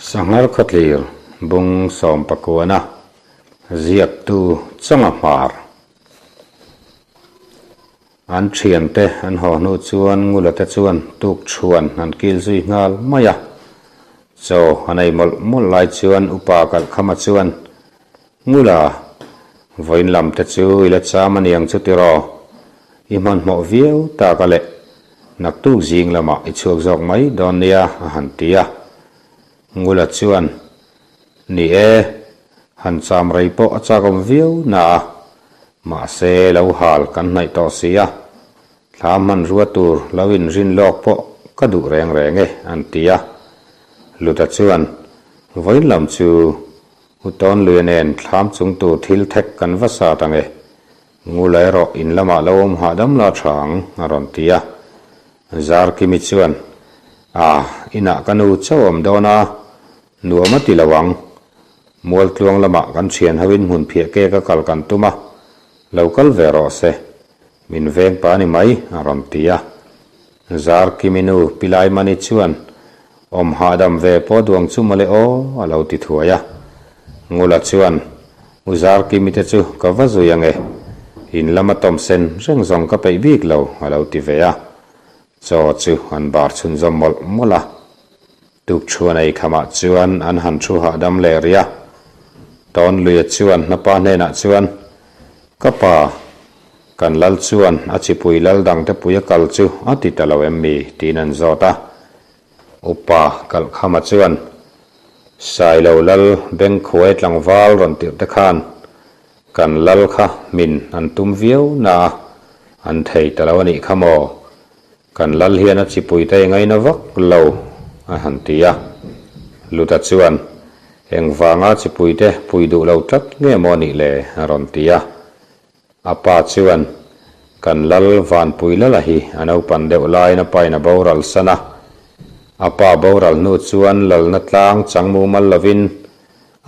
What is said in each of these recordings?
Sanghar khawtlir bung sawmpakuana ziaktu Changa Hmar. An thiante an haw hnu chuan Ngula te chuan tuk chhuan an kil zui nghal mai a. Chaw an ei mawlh mawlh lai chuan Upa Kalhkhama chuan, Ngula, vawiin lam te chu i la cham a niang chu tiraw? I hmanhmawh viau tak a leh. Naktuk zing lamah i chhuak zawk mai dawn nia a han ti a. Ngula chuan, Ni e, han cham rei pawh a chakawm viau na a, mahse lo hal kan hnaih tawh si a, thla hmanrua tur lo inrin lawk pawh ka duh reng reng e an ti a. Luta chuan, Vawiin lam chu U Tawnluia nen thlam chung tur thil thek kan va sat ang e, Ngula erawh in lamah lo awm hahdam la tha ang, a rawn ti a. Zarkimi chuan, A, inah ka nu chauh awm dawn a, nuam a ti lo ang. Mualtluang lamah kan thian hoin hmun phiah kek a kal kan tum a, lo kal ve rawh se, min veng pa ni mai, a rawn ti a. Zarkimi nu Pilaimani chuan, Awm hahdam ve pawh duang chu mawle aw, a lo ti thuai a. Ngula chuan, U Zarkimi te chu ka va zui ange, in lama tawm sen reng zawng ka peih bik lo, a lo ti ve a. Chaw chu an bar chhunzawm mawlh mawlh a. Tukṭhuan ei khamah chuan an han thu hahdam leh rih a. Tawnluia chuan hnapa hnenah chuan, Ka pa, kan lal chuan a chipui lal dangte pui a kal chu a ti ta lo em mi? tiin an zawt a. Upa Kalhkhama chuan, Sailo lal Bengkhuai tlangval rawn tirh te khan kan lal kha min an tum viau na a, an thei ta lo a nih kha maw? Kan lal hian a chipui te ngaina vak lo, a han ti a. Luta chuan, Engvanga chipui te pui duh lo tlat nge maw nih le? a rawn ti a. A pa chuan, Kan lal Vanpui Lala hi a naupan deuh laiin a pain a boral san a. A pa boral hnu chuan lalna tlang chang mumal lovin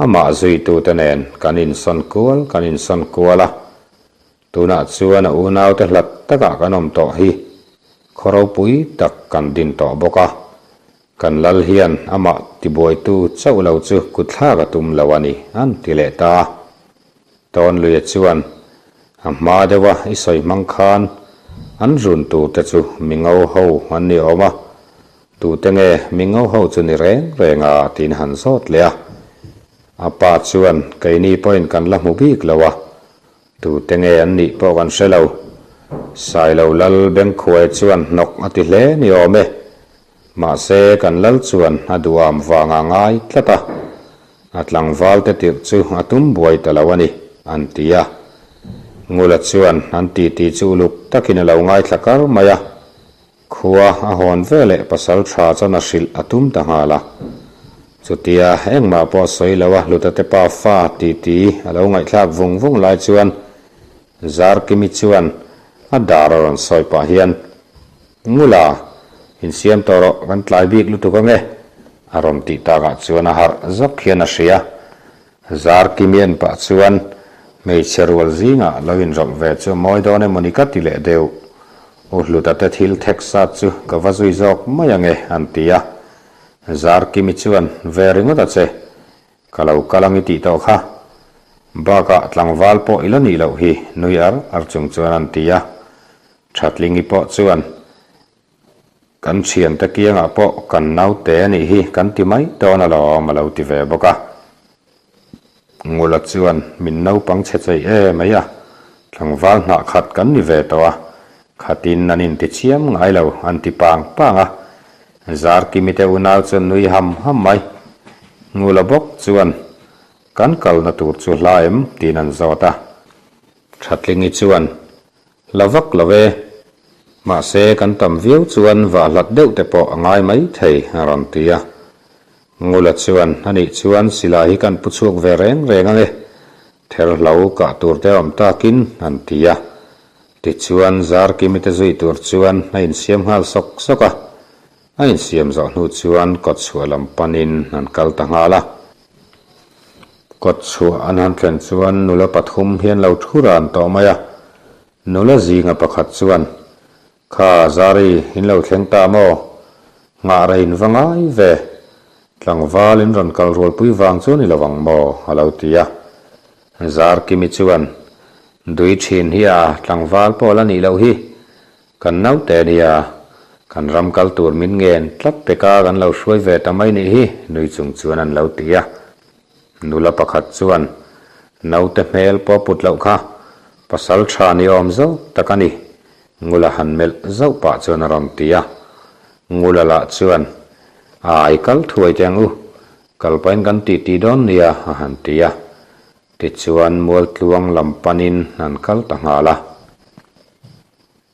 amah zuitute nen kan insawn kual kan insawn kual a. Tunah chuan a unaute hlat takah kan awm tawh hi khaw ropui tak kan din tawh bawk a. Kan lal hian amah tibuaitu chauh lo chu kutthlak a tum lo a ni, an ti leh ta a. Tawnluia chuan, A hma deuha i sawi hmang khan an run tur te chu mi ngo ho an ni awm a, tute nge mi ngo ho chu ni reng reng a? tiin han zawt leh a. A pa chuan, Keini pawhin kan la hmu bik lo a, Tute nge an nih pawh kan hre lo. Sailo lal Bengkhuai chuan hnawk a ti hle ni awm e. Mahse kan lal chuan a duham vang a ngai tlat a, a tlangval te tirh chu a tum buai ta lo a ni, an ti a. Ngula chuan an titi chu uluk takin a lo ngaithla kar mai a. Khua a hawn ve leh pasal tha chuan a hrilh a tum ta nghal a. Chutia engmah pawh sawi lo a Hlutate pa fa titi a lo ngaihthlak vung vung lai chuan Zarkimi chuan a dar a rawn sawi pah hian, Ngula, insiam tawh rawh kan tlai bik lutuk ange a rawn tih takah chuan a harh zawk hian a hria. Zarkimi en pah chuan hmeichhe rual zingah lo inrawlh ve chu a mawi dawn emaw ni ka ti leh deuh. U Hluta te thil thek sat chu ka va zui zawk mai ange an ti a. Zarkimi chuan ve ringawt a che, ka lo kal ang i tih tawh kha. Bakah tlangval pawh i la nih loh hi nui ar ar chung chuan an ti a. Thatlingi pawh chuan Kan thiante kiangah pawh kan naute a nih hi kan ti mai dawn alawm a lo ti ve bawk a. Ngula chuan min naupang chhe chei e mai a, tlangval hnah khat kan ni ve tawh a, khatin an inti chiam ngai lo an ti pang pang a. Zarkimi te unau chuan nui ham ham mai. Ngula bawk chuan kan kalna tur chu hla em tiin an zawt a. Thatlingi chuan La vak lo e. Mahse, kan tam viau chuan vah hlat deuh te pawh a ngai mai thei, a rawn ti a. Ngula chuan, Anih chuan silai hi kan pu chhuak ve reng reng ange. Therhlo kah tur te awm takin, an ti a. Tichuan, Zarkimi te zui tur chuan a insiam nghal sawk sawk a. A insiam zawh hnu chuan kawtchhuah lam panin an kal ta nghal a. Kawtchhuah an han thlen chuan nula pathum hian lo thu ran tawh mai a, nula zinga pakhat chuan, Kha Zari, in lo thleng ta maw? Nghah rei in va ngai ve. Tlangval in rawn kal rualpui vang chu a ni lo ang maw? a lo ti a. Zarkimi chuan, Dui thin hi a tlangval pawh la nih loh hi. Kan naute a nia, kan ram kal tur min ngen tlat pek a kan lo hruai ve ta mai nih hi, nui chung chuan an lo ti a. Nula pakhat chuan, Naute hmel pawh put loh kha, pasal tha ni awm zauh tak a ni, Ngula han melh zauh pah chuan a rawn ti a. Ngula lah chuan, Ai kal thuai teh ang u, kal pahin kan tih tih dawn nia, a han ti a. Tichuan Mualtluang lam panin an kal ta nghal a.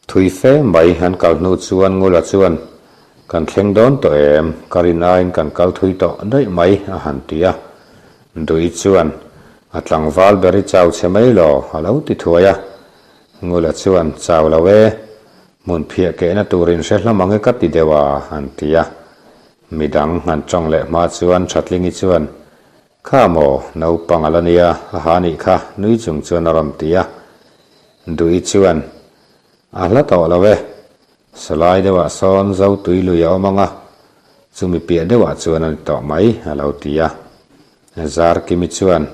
Thui fe mai an kal hnu chuan Ngula chuan, Kan thleng dawn tawh em? Ka rin aiin kan kal thui tawh daih mai, a han ti a. Dui chuan, A tlangval ber i chau chhe mai law, a lo ti thuai a. Ngula chuan, Chau lo e, hmun phiah kehna tur in hre hlawm ang e ka ti deuh a, an ti a. Midang han tawng leh hma chuan Thatlingi chuan, Kha maw, naupang a la nia, a ha nih kha, nui chung chuan a rawn ti a. Duhi chuan, A hla tawh lo e, sawlai deuhah sawn zo tui lui a awm ang a, chumi piah deuhah chuan a ni tawh mai, a lo ti a. Zarkimi chuan,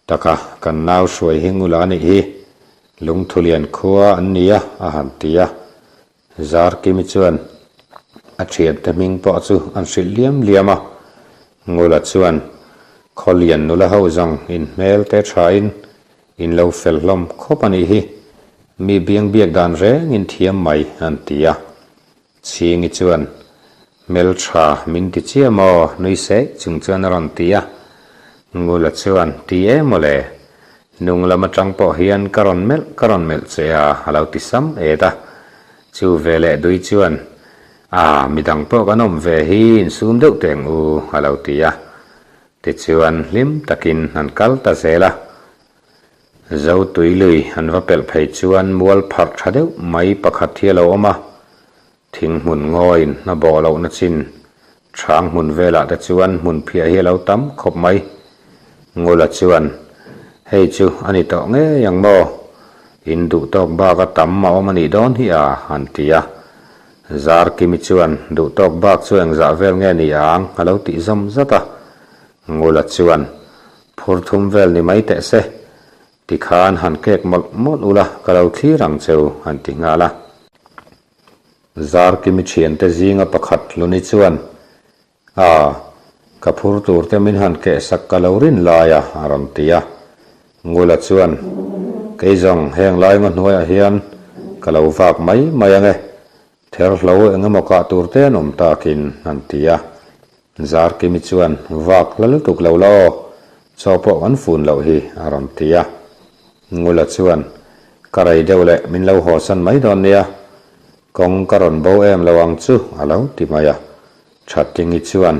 Taka, kan nau hruai hi ngula a nih hi, Lungthulian khua an ni a, a han ti a. Zarkimi chuan a thiante hming pawh chu an hrilh liam liam a, Ngula chuan Khawlian nula ho zawng in hmel te thain in lo fel hlawm khawp a nih hi, mi biang biak dan reng in thiam mai an ti a. Chhingi chuan Hmeltha min ti chiah maw? nui seh chung chuan a rawn ti a. Ngula chuan Ti e mawle, Nung lam atang pawh hian ka rawn melh ka rawn melh che a, a lo ti sam et a. Chu ve leh dui chuan, A, midang pawh kan awm ve hi insum deuh teh ang u, a lo ti a. Tichuan hlim takin an kal ta zel a. Zotui lui an va pelh phei chuan mual pharh tha deuh mai pakhat hi a lo awm a. Thing hmun ngawiin a bawh lohna chin Chhang hmun velah te chuan hmun phiah hi a lo tam khawp mai. Ngula chuan, Hei chu a ni tawh ngei ang maw? In duh tawk bak a tam a awm a nih dawn hi a, han ti a. Zarkimi chuan, Duh tawk bak chu engzah vel nge ni ang? a lo tih zawm zat a. Ngula chuan, Phur thum vel ni mai teh se. Tikhan han kek mawlh mawlh ula ka lo thlir ang cheu, han ti nghal a. Zarkimi thiante zinga pakhat Luni chuan, A, ka phur turte min han kehsak ka lo rin lai a, a rawn ti a. Ngula chuan, Kei zawng heng lai ngaw hnuaiah hian ka lo vak mai mai ang e, therhlo eng emaw kah turte an awm takin, an ti a. Zarkimi chuan, Vak la lutuk lo la aw, chaw pawh kan fun loh hi, a rawn ti a. Ngula chuan, Ka rei deuh leh min lo hawsan mai dawn nia, kawng ka rawn bo em lo ang chu, a lo ti mai a. Thatingi chuan,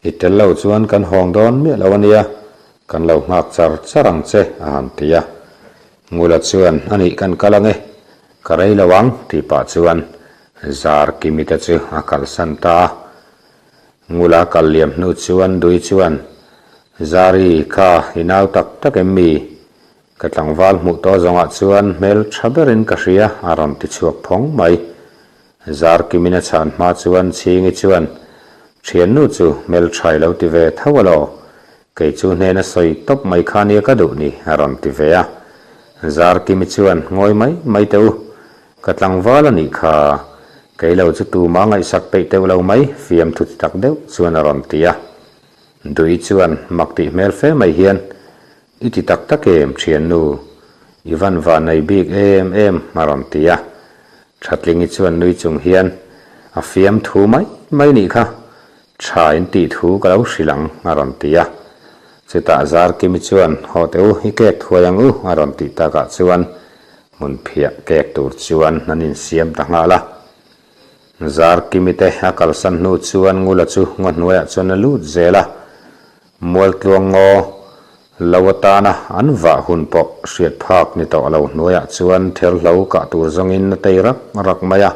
I tel lo chuan kan hawng dawn miah lo a nia, kan lo nghak char char ang che, a han ti a. Ngula chuan, A nih kan kal ang e, ka rei lo ang, tih pah chuan Zarkimi te chu a kalsan ta a. Ngula kal liam hnu chuan Dui chuan, Zari, kha i nau tak tak em mi? Ka tlangval hmuh tawh zawngah chuan hmel tha berin ka hria, a rawn ti chhuak phawng mai. Zarkimin a chhan hma chuan Chhingi chuan, Thiannu chu hmel tha i lo ti ve tho alaw? Kei chu hnena sawi tawp mai kha nia ka duh ni, a rawn ti ve a. Zarkimi chuan, Ngawi mai mai teh u, Ka tlangval a nih kha, kei lo chu tuma ngaihsak peih teuh lo mai, fiamthu ti tak deuh chuan a rawn ti a. Dui chuan mak tih hmel fe mai hian, I ti tak tak em thiannu? I van va nei bik em em a rawn ti a. Thatlingi chuan nui chung hian, A fiamthu mai mai nih kha, tha in tih thu ka lo hrilh ang a rawn ti a. Chutah Zarkimi chuan, Haw teh u, i kek thuai ang u a rawn tih takah chuan Hmun phiah kek tur chuan an insiam ta nghal a. Zarkimi te a kalsan hnu chuan Ngula chu ngaw hnuaiah chuan a lut zel a. Mualtluang ngaw lo atana an vah hun pawh hriat phak ni tawh lo hnuaiah chuan therhlo kah tur zawngin a tei rak rak mai a.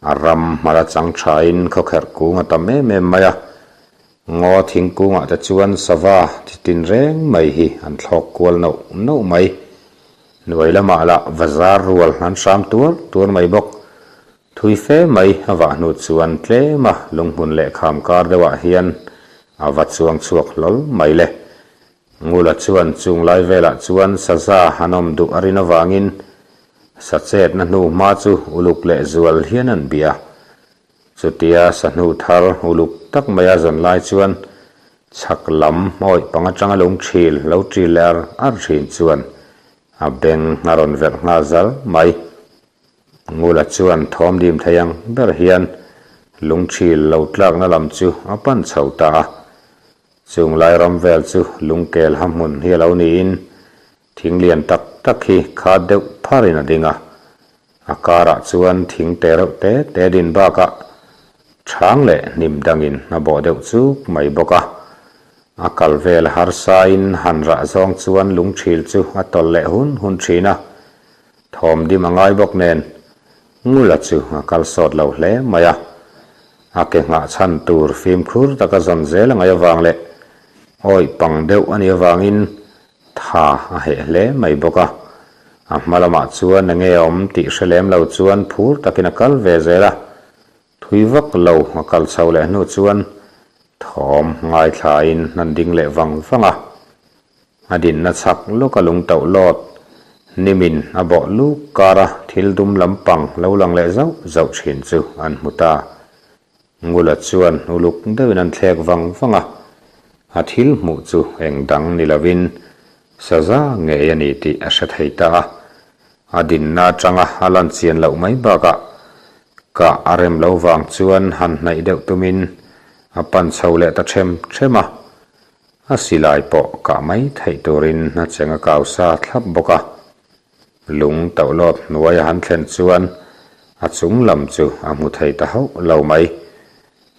A ram hmala chang thain khawkherh kung a tam em em mai a. Ngaw thingkungah te chuan sava thi tin reng mai hi an thlawk kual noh noh mai. Hnuai lamah lah bazar rual an hram tuar tuar mai bawk. Thui fe mai a vah hnu chuan tlema lunghmun leh kham kar deuhah hian. A va chuang chhuak hlawl mai le. Ngula chuan chung lai velah chuan saza han awm duh a rin avangin sa chetna hnu hma chu uluk leh zual hian an bia. Chutia sa hnu thar uluk tak maia zawn lai chuan chhak lam awih pang atanga lung thil lo ṭil leh ar ar ṭhin chuan a beng a rawn verh nghal zal mai. Ngula chuan thawm dim thei ang ber hian lungṭhil lo tlakna lam chu a pan chho ta a. Chung lai ram vel chu lungkel ha hmun hi a lo niin thing lian tak tak hi khat deuh pharin a ding a. A karah chuan thing te reuh te te din bakah chhang leh hnim dangin a bawh deuh chuk mai bawk a. A kal vel harsain han rah zawng chuan lungṭhil chu a tawlh leh hun hun ṭhin a. Thawm dim a ngai bawk nen Ngula chu a kal sawt lo hle mai a. A ke nghah chhan tur fimkhur taka zawn zel a ngaih avang leh awih pang deuh a nih avangin tha a heh hle mai bawk a. A hma lamah chuan enge a awm tih hre lem lo chuan phur takin a kal ve zel a. Thui vak lo a kal chho leh hnu chuan thawm ngaithlain an ding leh vang vang a. A dinna chhak lawka lung tauh lawt, nimin a bawh luk kara thil dum lampang lo lang leh zauh zauh thin chu an hmu ta. Ngula chuan uluk deuhin an thlek vang vang a, a thil hmuh chu eng dang ni lovin saza ngei a ni tih a hre thei ta a. A dinna atanga a lan chian loh mai bakah kah a rem lo vang chuan han hnaih deuh tumin a pan chho leh ta ṭhem ṭhem a. A silai pawh kah mai theih turin a cheng a kau sa thlap bawk a. Lung tauhlawt hnuai a han thlen chuan a chung lam chu a hmu thei ta hauh lo mai.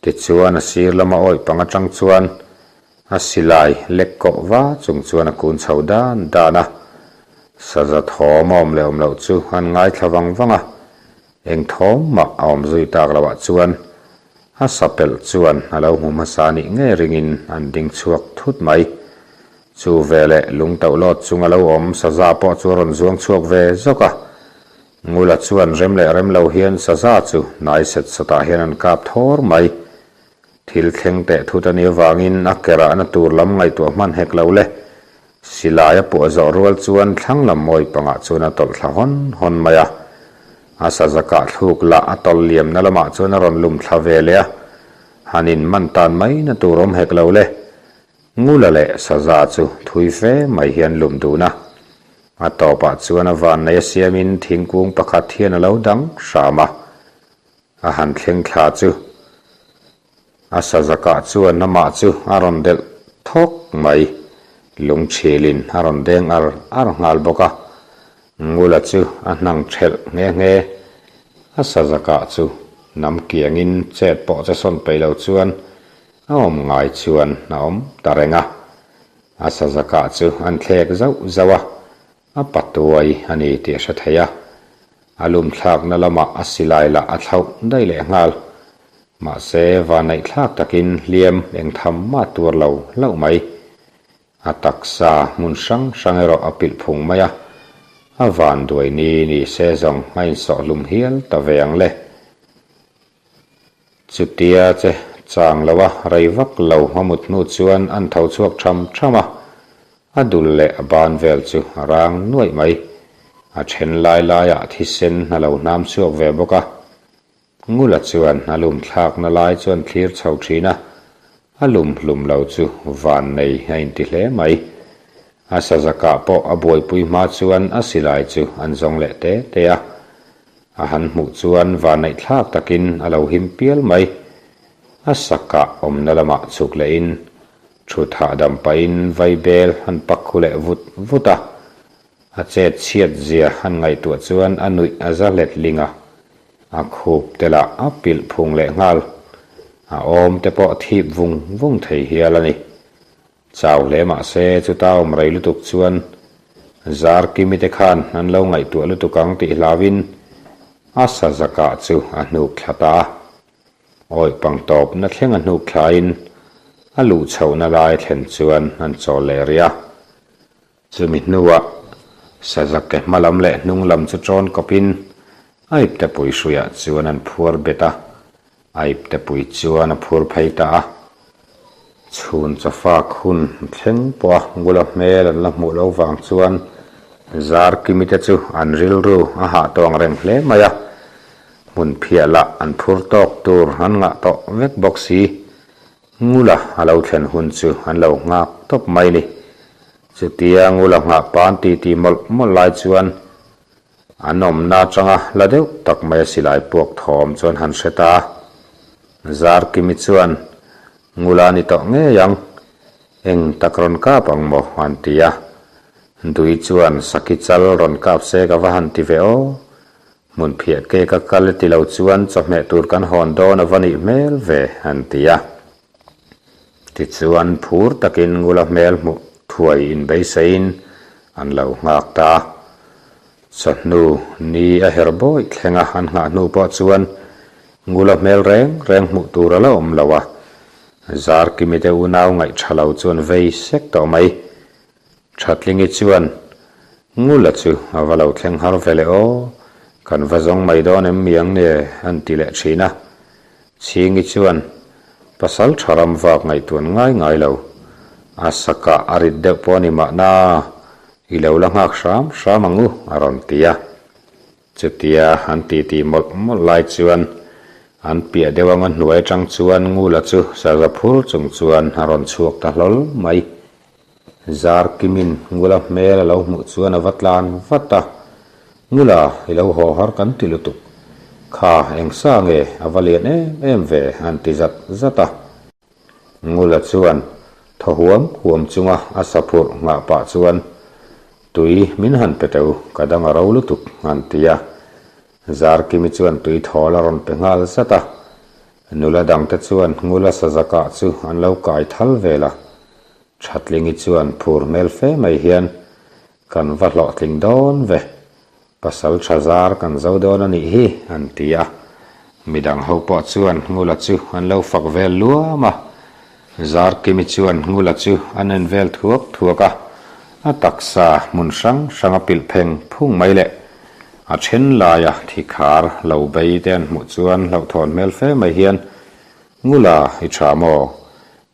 Tichuan a sir lama awih pang atang chuan a silai lek kawh va chung chuan a kun chho dan dan a. Saza thawm a awm leh awm loh chu an ngaithla vang vang a. Eng thawm mah a awm zui tak loh ah chuan A sapelh chuan a lo hmu hmasa nih ngei ringin an ding chhuak thut mai. Chu veleh lung tauh lawt chung a lo awm saza pawh chu a rawn zuang chhuak ve zawk a. Ngula chuan rem leh rem lo hian saza chu hnai set sawtah hian an kap thawr mai. Thil thleng teh thut a nih avangin a ke rahna tur lam ngaihtuah hman hek lo le. Silai a puah zawh rual chuan thlang lam mawi pangah chuan a tawlh thla hawn hawn mai a. A sazakah thluk lah a tawlh liamna lamah chuan a rawn lum thla ve leh a. Han in man tan mai na tur awm hek lo le. Ngula leh saza chu thui fe mai hian lum dun a. A tawpah chuan a vannei a siamin thingkung pakhat hian a lo dang hram a. A han thleng thla chu a sazakah chuan amah chu a rawn delh thawk mai. Lungchhilin a rawn deng ar ar nghal bawk a. Ngula chu a hnang thelh nghe nghe. A sazakah chu nam kiangin chet pawh che sawn peih lo chuan a awm ngai chuan a awm ta reng a. A sazakah chu an thlek zauh zauh a, a patuai a ni tih a hre thei a. A lum thlakna lamah a silai lah a thlauh daih leh nghal. Mahse, vanneihthlak takin hliam eng tham mah tuar lo hlauh mai. A taksa hmun hrang hrang erawh a pilh phung mai a, a vanduai ni ni se zawng a insawh hlum hial ta ve ang le. Chutia che chang lo a rei vak lo a mut hnu chuan an tho chhuak tham tham a, a dul leh a ban vel chu a rang nuaih mai. A then lai laiah thisen a lo hnam chhuak ve bawk a. Ngula chuan a lum thlakna lai chuan thlir chho thin a, a lum hlum lo chu van nei a inti hle mai. A sazakah pawh a buaipui hma chuan a silai chu an zawng leh te te a. A han hmuh chuan vanneihthlak takin a lo him pial mai. A sakah awmna lamah chhuk lehin thut hahdam pahin vaibel han pak khu leh vut vut a. A chet chhiat zia han ngaihtuah chuan a nuih a za hlet ling a. A khup te lah a pilh phung leh nghal. A awm te pawh thip vung vung thei hial a ni. Chau hle mah se chuta awm rei lutuk chuan Zarkimi te khan an lo ngaihtuah lutuk ang tih hlauhin a sazakah chu a hnuk thla ta a. Awih pang tawpna thleng a hnuk thlain a luh chhohna lai thlen chuan an chawl leh rih a. Chumi hnuah sazake hma lam leh hnung lam chu ṭawn kawpin a iptepui hruiah chuan an phuar bet a, a iptepui chuan a phur phei ta a. Chhun chawfak hun thleng pawh a Ngula hmel an la hmuh loh vang chuan Zarkimi te chu an rilru a hah tawh ang reng hle mai a. Hmun phiah lah an phur tawk tur an ngah tawh vek bawk si. Ngula a lo thlen hun chu an lo nghak tawp mai ni. Chutia Ngula nghah pan ti ti mawlh mawlh lai chuan an awmna atanga la deuh tak mai a silai puak thawm chuan han hre ta a. Zarkimi chuan Ngula ni tawh ngei ang, eng tak rawn kap ang maw an ti a. Dui chuan Saki chal rawn kap se ka va han ti ve aw. Hmun phiah ke ka kal e ti lo chuan chawhmeh tur kan hawn dawn a va nih hmel ve, an ti a. Tichuan phur takin Ngula hmel hmuh thuai inbeiseiin an lo nghak ta a. Chawhnu ni a her bawih thlenga an nghah hnu pawh chuan Ngula hmel reng reng hmuh tur a la awm lo a. Zarkimi te unau ngaih tha lo chuan vei sek tawh mai. Thatlingi chuan, Ngula chu a va lo thleng har ve le aw, kan va zawng mai dawn em mi ang nge an ti leh thin a. Chhingi chuan, Pasal tha ram vak ngaihtuan ngai ngai lo, a sakah a rit deuh pawh a ni mahna, i lo la nghak hram hram ang u a rawn ti a. Chutia an titi mawlh mawlh lai chuan an piah deuh anga hnuai atang chuan Ngula chu saza phur chung chuan a rawn chhuak ta hlawl mai. Zarkimin Ngula hmel a lo hmuh chuan a va tlan vat a, Ngula, i lo haw har kan ti lutuk. Kha, eng sa nge a va lian em em ve an ti zat zat a. Ngula chuan thaw huam huam chunga a sa phurh nghah pah chuan, Tui min han pe teu, ka dang a ro lutuk an ti a. Zarkimi chuan tui thawl a rawn pe nghal zat a. Nula dangte chuan Ngula sazakah chu an lo kai thal vel a. Thatlingi chuan phur hmel fe mai hian, Kan va hlawhtling dawn ve, pasal tha zar kan zo dawn a nih hi, an ti a. Midang ho pawh chuan Ngula chu an lo fak vel luam a. Zarkimi chuan Ngula chu an en vel thuak thuak a, a taksa hmun hrang hrang a pilh pheng phung mai leh a then laia thikhar lo bei te an hmuh chuan hlauhthawn hmel fe mai hian, Ngula, i tha maw?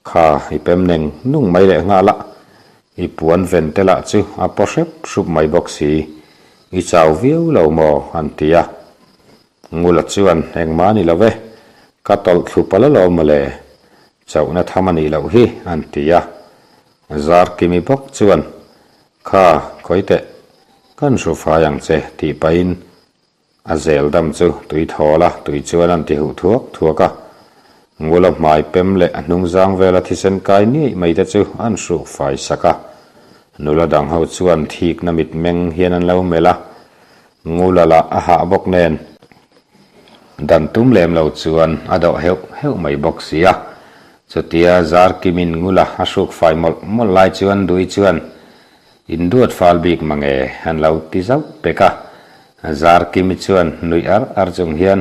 Kha i pem neng nung mai leh nghal a, i puan ven te lah chu a paw hrep hrup mai bawk si, i chau viau lo maw? an ti a. Ngula chuan engmah a ni lo e, ka tawlh thlu palh alawm mawle, chauhna tham a nih loh hi an ti a. Zarkimi bawk chuan, Kha, khawi teh, kan hru fai ang che tih pahin A zel dam chu tui thawl a, tui chuan an ti huh thuak thuak a. Ngula hmai pem leh a hnung zang vela thisen kai niaih mai te chu an hruk fai sak a. Nula dang ho chuan thikna mitmeng hian an lo melh a. Ngula lah a hah bawk nen dan tum lem lo chuan a dawh heuh heuh mai bawk si a. Chutia Zarkimin Ngula a hruk fai mawlh mawlh lai chuan Dui chuan In duat fal bik mange an lo ti zauh pek a. Zarkimi chuan nuih ar ar chung hian,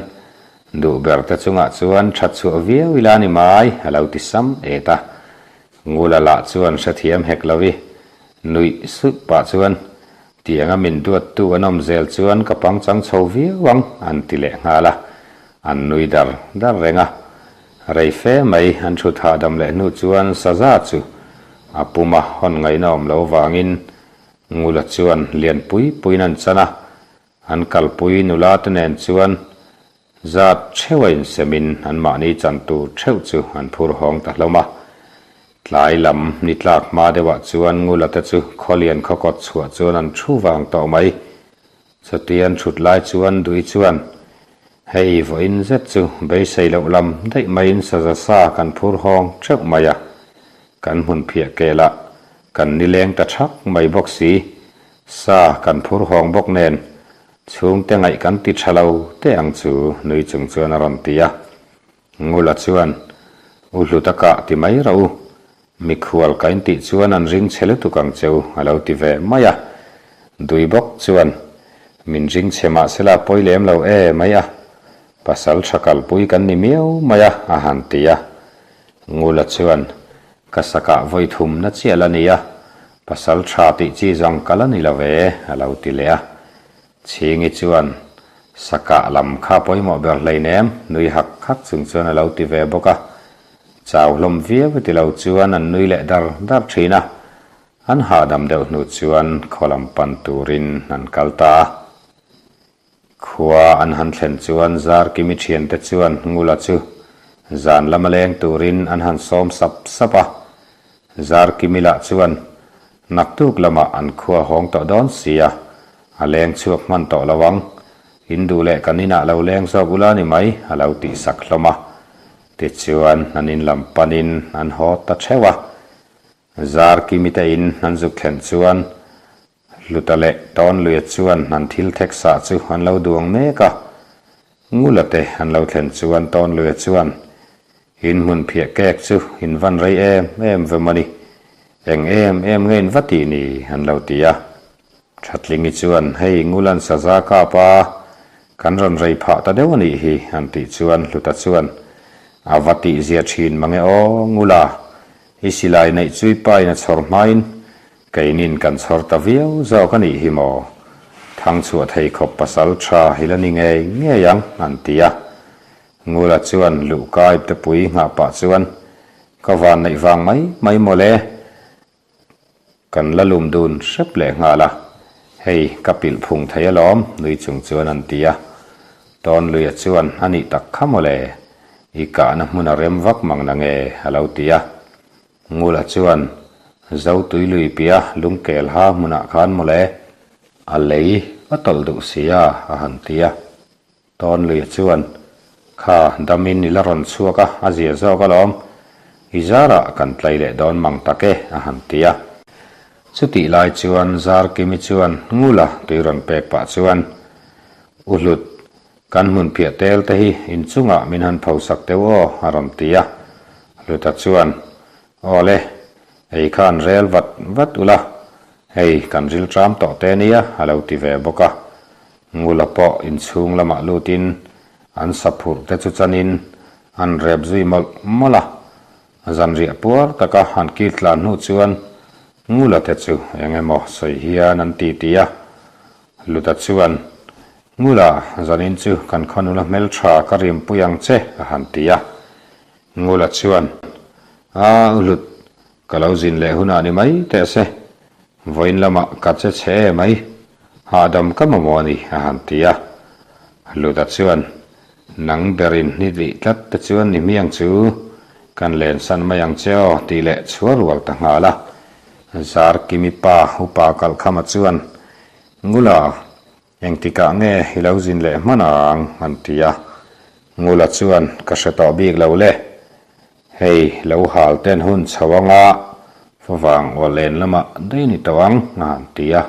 Duh ber te chungah chuan that chhuah viau ila ni mai a lo ti sam et a. Ngula lah chuan hrethiam hek lo i nuih suh pah chuan, Tianga min duattu an awm zel chuan ka pangchang chho viau ang an ti leh nghal a. An nui dar dar reng a. Rei fe mai an thut hahdam leh hnu chuan saza chu a puma hawn ngaihna awm lo vangin Ngula chuan lian pui puiin an chan a, an kalpui nula te nen chuan zat theuh a insemin anmahni chan tur theuh chu an phur hawng ta hlawm a. Tlai lam ni tlak hma deuhah chuan Ngula te chu khawlian khawkawt chhuah chuan an thu vang tawh mai. Chutian thut lai chuan Dui chuan, Hei vawiin zet chu beisei loh lam daih maiin saza sa kan phur hawng theuh mai a, kan hmun phiah kelah kan nileng ta thak mai bawk si, sa kan phur hawng bawk nen chhungte ngaih kan ti tha lo teh ang chu nui chung chuan a rawn ti a. Ngula chuan, U hlu taka ti mai rawh u, mikhual ka intih chuan an ring chhe lutuk ang che u, a lo ti ve mai a. Dui bawk chuan, Min ring chhe mahsela pawi lem lo e mai a, pasal tha kalpui kan ni miau mai a, a han ti a. Ngula chuan, Ka sakah vawi thum na chiah la nia, pasal tha tih chi zawng ka la ni lo ve, a lo ti leh a. Chhingi chuan, Sakah lam kha pawimawh ber hleinem, nui hak hak chung chuan a lo ti ve bawk a. Chau hlawm viau ti lo chuan an nui leh dar dar thin a. An hahdam deuh hnu chuan khaw lam pan turin an kal ta a. Khua an han thlen chuan Zarkimi thiante chuan Ngula chu zan lama leng turin an han sawm sap sap a. Zarkimi lah chuan naktuk lamah an khua hawng tawh dawn si a, a leng chhuak hman tawh lo ang. In duh leh kan inah lo leng zawk ula ni mai a lo tih sak hlawm a. Tichuan an in lam panin an haw ta theuh a. Zarkimi te in an zuk thlen chuan Hluta leh Tawnluia chuan an thil thek sah chu an lo duang mek a. Ngula te an lo thlen chuan Tawnluia chuan, In hmun phiah kek chu in van rei em em ve maw ni? Eng em em nge in va tih ni? an lo ti a. Thatlingi chuan, Hei Ngula'n saza kap a, kan rawn rei phah ta deuh a nih hi, an tih chuan Hluta chuan, A va tihzia thin mange aw, Ngula, i silai neih chu i pain a chhawr hmain Keinin kan chhawr ta viau zawk a nih hi maw? Thangchhuah thei khawp pasal tha hi la ni ngei ngei ang, an ti a. Ngula chuan luhka iptepui nghah pah chuan, Ka van neih vang mai mai maw le? Kan la lum dun hrep leh nghal a, hei ka pilh phung thei alawm, nui chung chuan an ti a. Tawnluia chuan, A nih tak kha maw le? I kahna hmun a rem vak mang na nge? a lo ti a. Ngula chuan, Zotui lui piah lungkel ha hmunah khan mawle, a lei a tawlh duh si a, a han ti a. Tawnluia chuan, Kha, damin i la rawn chhuak a, a zia zawk alawm. I zarah kan tlai leh dawn mang tak e, a han ti a. Chutih lai chuan Zarkimi chuan Ngula tui rawn pek pah chuan, U Hlut, Kan hmunphiah tel te hi inchungah min han phosak deuh aw, a rawn ti a. Hluta chuan, Aw le, ei khan rel vat vat ula, hei kan ril ṭam tawh te nia, a lo ti ve bawk a. Ngula pawh inchhung lamah lutin an sa phurh te chu chanin an rep zui mawlh mawlh a. Zanriah puar taka han kil tlan hnu chuan Ngula te chu eng emaw sawi hian an ti ti a. Hluta chuan, Ngula, zanin chu kan khaw nula hmeltha ka rimpui ang che, a han ti a. Ngula chuan, A, Hlut, ka lo zin leh hunah ni mai teh se. Vawiin lamah ka che chhe e mai. Hahdam ka mamawh a ni, a han ti a. Hluta chuan, Nang berin ni lih tlat te chuan ni hmiang chu kan lensan mai ang che aw, tih leh chhuar rual ta nghal a. Zarkimi pa upa Kalkhama chuan, Ngula, engtikah nge i lo zin leh hman ang? an ti a. Ngula chuan, Ka hre tawh bik lo le. Hei, lo hal ten hun chho anga favang aw len lamah daih ni tawh ang, a han ti a.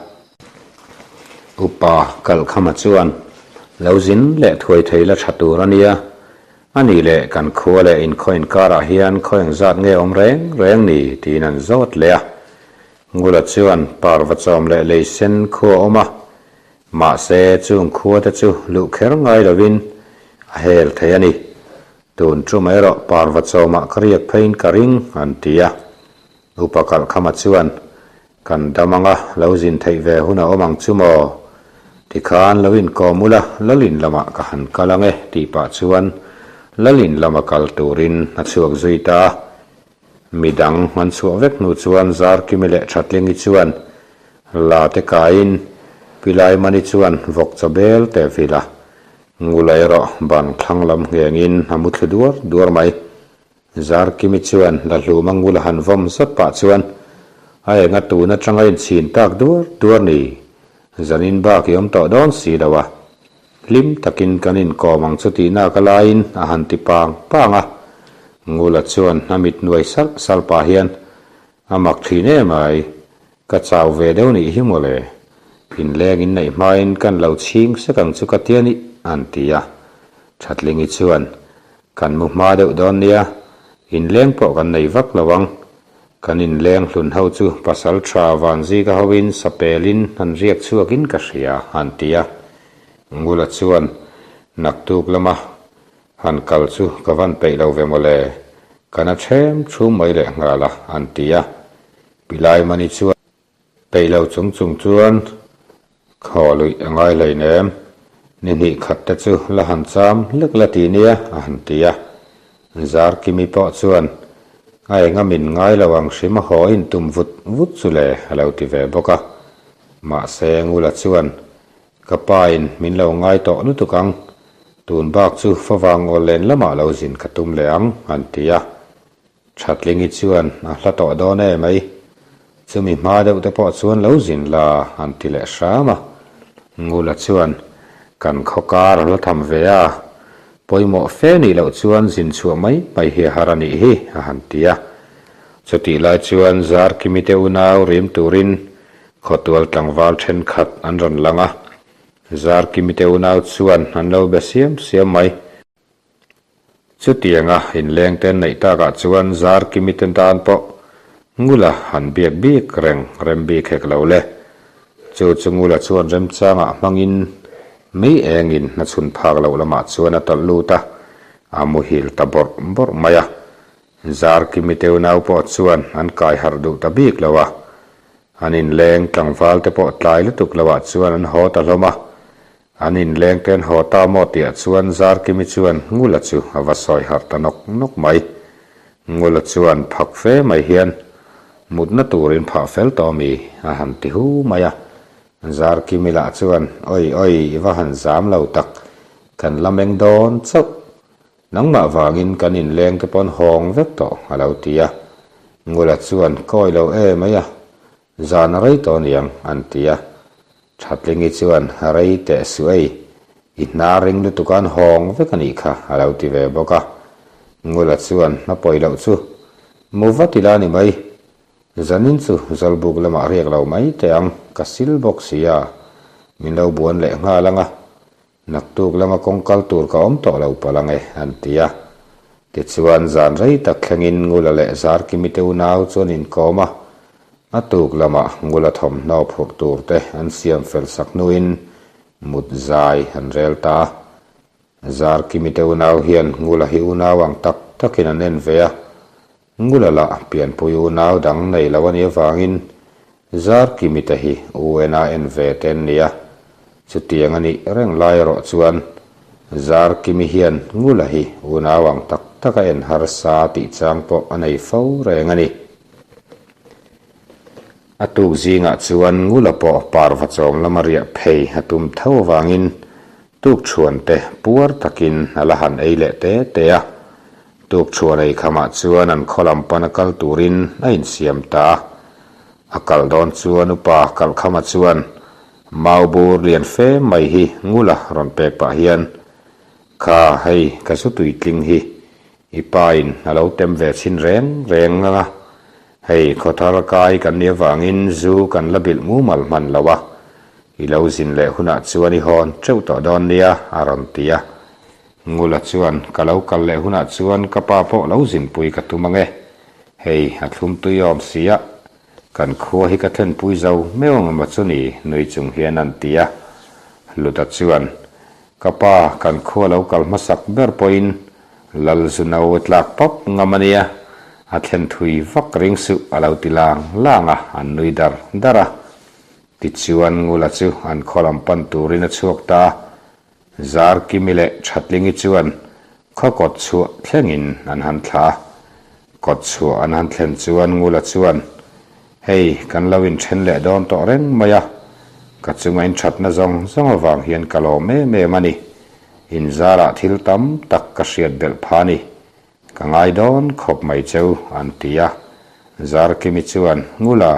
Upa Kalkhama chuan, Lo zin leh thuai thei la tha tur a nia. A nih leh kan khua leh inkhaw inkarah hian khaw engzat nge awm reng reng ni? tiin an zawt leh a. Ngula chuan parva chawm leh lei sen khua a awm a, mahse chung khua te chu luh kher ngai lovin a hel thei a ni. Tun tum erawh parva chawmah ka riak pheiin ka ring, an ti a. Upa Kalhkhama chuan, Kan dam anga lo zin theih ve hun a awm ang chu maw? Tikhan lo inkawm ula, Lalin lamah ka han kal ang e, tih pah chuan Lalin lama kal turin a chhuak zui ta a. Midang an chhuah vek hnu chuan Zarkimi leh Thatlingi chuan la te kaiin Pilaimani chuan vawk chaw bel te vil a, Ngula erawh ban thlang lam nghengin a mu thlu duar duar mai. Zarkimi chuan Lahluma ngul a han vawm zat pah chuan a enga tun atanga inchhin tak duar duar ni, zanin bak i awm tawh dawn si lo a, hlim takin kan inkawm ang chu tihna ka laiin a han ti pang pang a. Ngula chuan a mit nuai salh salh pah hian a mak thin em ai, ka chau ve deuh nih hi mawle, inleng inneih hmain kan lo chhing sek ang chu ka ti a nih, an ti a. Thatlingi chuan Kan mu hma deuh dawn nia, inleng pawh kan nei vak lo ang. Kan inleng hlun ho chu pasal tha Vanzika hoin sapelin an riak chhuakin ka hria, an ti a. Ngula chuan, Naktuk lama han kal chu ka van peih lo ve mawle, kan a ṭhem ṭhum mai leh nghal a, an ti a. Pilaimani chuan. Peih lo chung chung chuan khaw luih a ngai hlei nem, ni hnih khat te chu la han cham hlek la ti nia a han ti a. Zarkimi pawh chuan. A enga min ngai lo ang hrim a haw in tum vut vut chu le a lo ti ve bawk a. Mahse Ngula chuan, Ka pa in min lo ngai tawh lutuk ang, tun bak chu favang awl len lamah lo zin ka tum leh ang an ti a. Thatlingi chuan a hla tawh dawn e mai. Chumi hma deuh te pawh chuan lo zin la an ti leh hram a. Ngula chuan, Kan khaw kar a la tham ve a, pawimawh fe nih loh chuan zin chhuah mai mai hi a har a nih hi a han ti a. Chutih lai chuan Zarkimi te unau rim turin khawtual tlangval thenkhat an rawn lang a. Zarkimi te unau chuan an lo be siam siam mai. Chutianga inlengte an neih takah chuan Zarkimi te tan pawh Ngula han biak bik reng rem bik hek lo le. Chu chu Ngula chuan remchangah hmangin mei engin a chhun phak loh lamah chuan a tawlh lut a, a muhil ta bawrh bawrh mai a. Zarkimi te unau pawh chuan an kai harh duh ta bik lo a. An inleng tlangval te pawh tlai lutuk loah chuan an haw ta hlawm a. An inleng te an haw ta maw tihah chuan Zarkimi chuan Ngula chu a va sawi harh ta nawk nawk mai. Ngula chuan phak fe mai hian mutna turin phah fel tawh mi a han ti hu mai a. Zarkimi lah chuan Oi oi i va han zam lo tak, kan la meng dawn chauh. Nangmah vangin kan inleng te pawn hawng vek tawh a lo ti a. Ngula chuan kawi lo e mai a, zan a rei tawh aniang an ti a. Thatlingi chuan rei teh suh ei, i hna ring lutuk an hawng vek a nih kha a lo ti ve bawk a. Ngula chuan a pawi loh chu mu vat ila ni mai, zanin chu Zawlbuk lamah riak lo mai teh ang, ka sil bawk sia, min lo buan leh nghal ang a. Naktuk lama kawng kal tur ka awm tawh lo palh ang e, an ti a. Tichuan, zan rei tak thlengin Ngula leh Zarkimi te unau chuan inkawm a. A tuk lamah Ngula thawmhnaw phurh tur te an siam fel sak hnuin mut zai an rel ta a. Zarkimi te unau hian Ngula hi unau ang tak takin an en ve a. Ngula lah pianpui unau dang nei lo a nih avangin Zarkimi te hi UN-a en ve te an ni a, chutiang a nih reng lai erawh chuan Zarkimi hian Ngula hi unau ang tak tak a en harsa tih chang pawh a nei fo reng a ni. A tuk zingah chuan Ngula pawh parva chawm lama riah phei a tum tho avangin tukchhuan te puar takin a la han ei leh te te a. Tukchhuan ei khamah chuan an khaw lam pana kal turin a insiam ta a. A kal dawn chuan upa Kalhkhama chuan mau bur lian fe mai hi Ngula rawn pek pah hian, Kha hei ka zu tuitling hi i pa in a lo tem ve chhin reng reng ang a, hei khawthar kai kan nih avangin zu kan la bilh mumal hman lo a, i lo zin leh hunah chuan i hawn teuh tawh dawn nia a rawn ti a. Ngula chuan, Ka lo kal leh hunah chuan ka pa pawh lo zinpui ka tum ang e. Hei, a thlum tui awm si a. Kan khua hi ka thlenpui zo meuh ang emaw chu ni, nui chung hian an ti a. Hluta chuan, Ka pa, kan khua lo kal hmasak ber pawhin Lal zu no a tlak pap ngam a nia, a thlen thui vak ring suh a lo ti lang lang a, an nui dar dar a. Tichuan Ngula chu an khaw lam pan turin a chhuak ta a. Zarkimi leh Thatlingi chuan khaw kawt chhuah thlengin an han thla a. Kawt chhuah an han thlen chuan Ngula chuan, Hei, kan lo inthen leh dawn tawh reng mai a, ka chunga inthatna zawng zawng avang hian ka lawm em em a ni. Inzarah thil tam tak ka hriat belh pha a ni. Ka ngai dawn khawp mai cheu, an ti a. Zarkimi chuan, Ngula,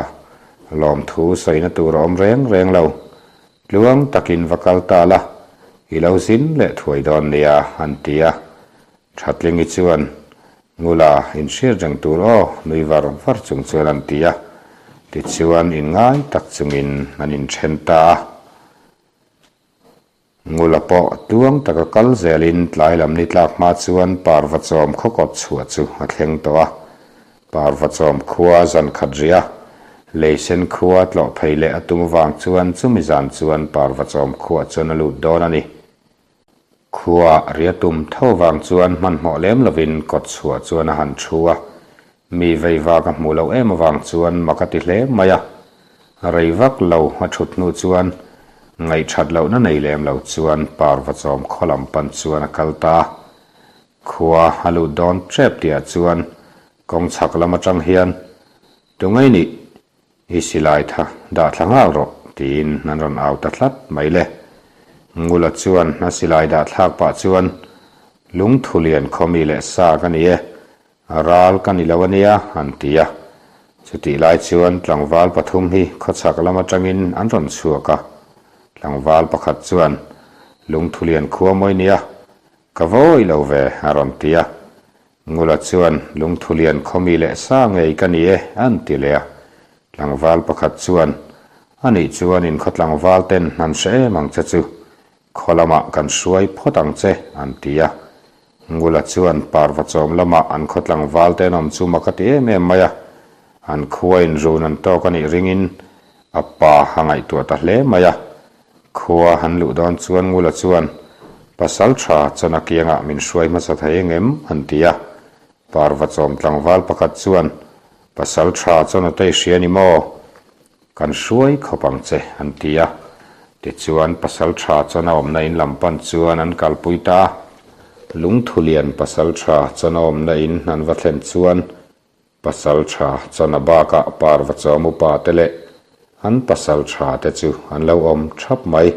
lawmthu sawina tur a awm reng reng lo. Tluang takin va kal ta la, i lo zin leh thuai dawn nia, an ti a. Thatlingi chuan, Ngula, inhriat reng tur aw, nui var var chung chuan an ti a. Tichuan, inngai tak chungin an inthen ta a. Ngula pawh tluang taka kal zelin tlai lam ni tlak hma chuan Parvachawm khaw kawt chhuah chu a thleng tawh a. Parvachawm khua zan khat rih a, Leisen khua tlawh phei leh a tum avang chuan chumi zan chuan Parvachawm khuah chuan a lut dawn a ni. Khua ria tum tho vang chuan hmanhmawh lem lovin kawt chhuah chuan a han thu a, mi vei vak a hmuh loh em avang chuan mak a ti hle mai a. Rei vak lo a thut hnu chuan ngaihthat lohna nei lem lo chuan Parvachawm khaw lam pan chuan a kal ta a. Khua a lut dawn tep tihah chuan. Kawng chhak lam atang hian, Tungai nih, i silai tha dah thla nghal rawh, tiin an rawn au ta tlat mai le. Ngula chuan a silai dah thlak pah chuan, Lungthulian khawmi leh sa ka ni e, ral ka ni lo a nia, an ti a. Chutih lai chuan tlangval pathum hi khawchhak lam atangin an rawn chhuak a. Tlangval pakhat chuan, Lungthulian khua mawi nia, ka vawi lo ve, a rawn ti a. Ngula chuan Lungthulian khawmi leh sa ngei ka ni e, an ti leh a. Tlangval pakhat chuan, Anih chuan in khaw tlangval ten an hre em ang che chu, khaw lamah kan hruai phawt ang che, an ti a. Ngula chuan parva chawm lamah an khaw tlangval te an awm chu mak a ti em em mai a. An khua in run an tawk a nih ringin a pa a ngaihtuah ta hle mai a. Khua han luh dawn chuan Ngula chuan, Pasal tha chawna kiangah min hruai hmasa thei engem? an ti a. Parva chawm tlangval pakhat chuan, Pasal tha chawna te i hria ni maw? Kan hruai khawp ang che, an ti a. Tichuan pasal tha chawna awmna in lam pan chuan an kalpui ta a. Lungthulian pasal tha chawna awmna in an va thlen chuan Pasal tha chawna bakah parva chawm upa te leh an pasal tha te chu an lo awm thap mai.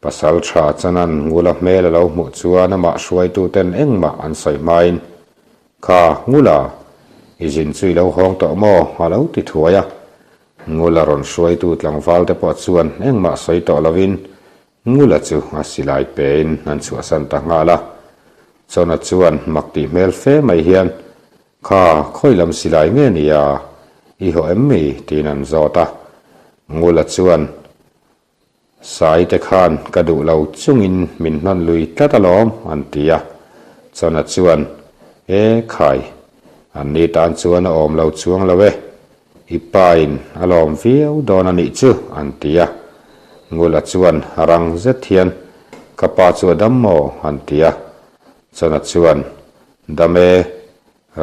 Pasal tha chanan Ngula hmel a lo hmuh chuan amah hruaitu ten engmah an sawi hmain, Kha Ngula, i zin chu i lo hawng tawh maw? a lo ti thuai a. Ngula rawn hruaitu tlangval te pawh chuan engmah sawi tawh lovin Ngula chu a silai pein an chhuahsan ta nghal a. Chawna chuan mak tih hmel fe mai hian, Kha, khawi lam silai nge ni a? I haw em mi? tiin an zawt a. Ngula chuan, Sai te khan ka duh lo chungin min hnawn lui tlat alawm, an ti a. Chawna chuan, E khai, an ni tan chuan a awm lo chuang lo e. I pa in a lawm viau dawn a nih chu, an ti a. Ngula chuan rang zet hian, Ka pa chu a dam maw? an ti a. Chawna chuan, Dam e,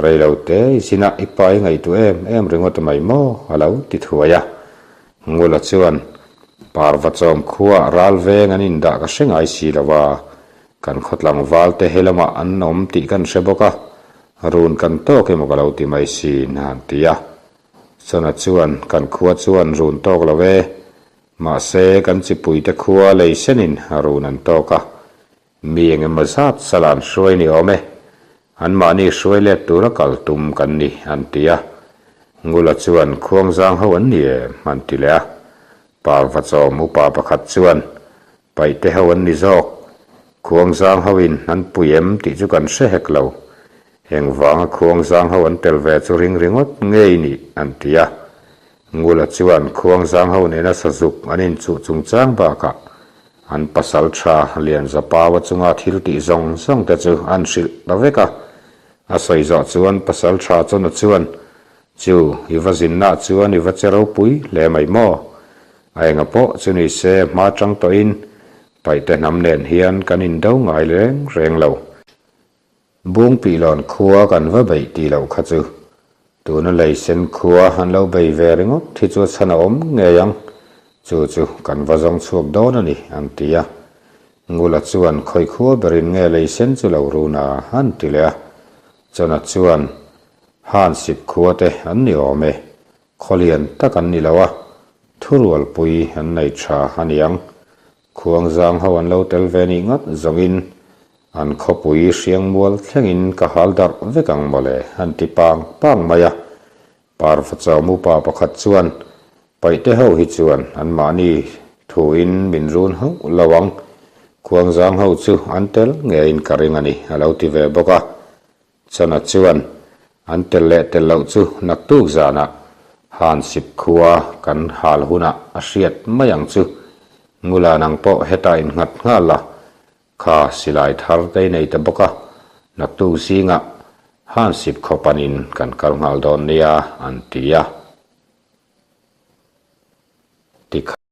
rei lo te i zinah i pa i ngaihtuah em em ringawt mai maw? a lo ti thuai a. Ngula chuan, Parva chawm khuaah ral veng an indah ka hre ngai si lo a, kan khaw tlangval te he lamah an awm tih kan hre bawk a, Run kan tawk emaw ka lo ti mai sin, a han ti a. Chawna chuan, Kan khua chuan run tawk lo e. Mahse, kan chipuite khua lei senin run an tawk a. Mi eng emaw zat sala an hruai ni awm e. Anmahni hruai let tura kal tum kan ni, an ti a. Ngula chuan, Khuangzang ho an ni em? an ti leh a. Parva chawm upa pakhat chuan, Paihte ho an ni zawk. Khuangzang ho in an pui em tih chu kan hre hek lo. Engvanga khuangzang ho an tel ve chu ring ringawt ngei nih an ti a. Ngula chuan khuangzang ho nena sazuk an inchuh chungchang bakah an pasal tha Lianzapaua chunga thil tih zawng zawng te chu an hrilh ta vek a. A sawi zawh chuan pasal tha chawna chuan, Chu, i va zinna chuan i va che ropui hle mai maw? A enga pawh chu ni se hma tang tawhin Paihte hnam nen hian kan indo ngai reng reng lo. Bungpihlawn khua kan va beih tih loh kha chu tuna leisen khua an lo bei ve ringawt hi chu a chhan a awm ngei ang, chu chu kan va zawng chhuak dawn a ni an ti a. Ngula chuan khawi khua berin nge leisen chu lo run a an ti leh a. Chawna chuan Hansip khua te an ni awm e, Khawlian tak an ni lo a, thurualpui an nei tha a niang. Khuangzang ho an lo tel ve nih ngawt zawngin an khawpui hriangmual thlengin ka hal darh vek ang mawle an ti pang pang mai a. Parva chawm upa pakhat chuan Paihte ho hi chuan anmahni thuin min run hauh lo ang, Khuangzang ho chu an tel ngeiin ka ring a ni a lo ti ve bawk a. Chana chuan an tel leh tel loh chu naktuk zanah Hansip khua kan hal hunah a hriat mai ang chu. Ngula nang pawh hetah innghat nghal la, kha silai thar te i nei ta bawk a, naktuk zingah Hansip khaw panin kan kal nghal dawn nia an ti a. Tikha.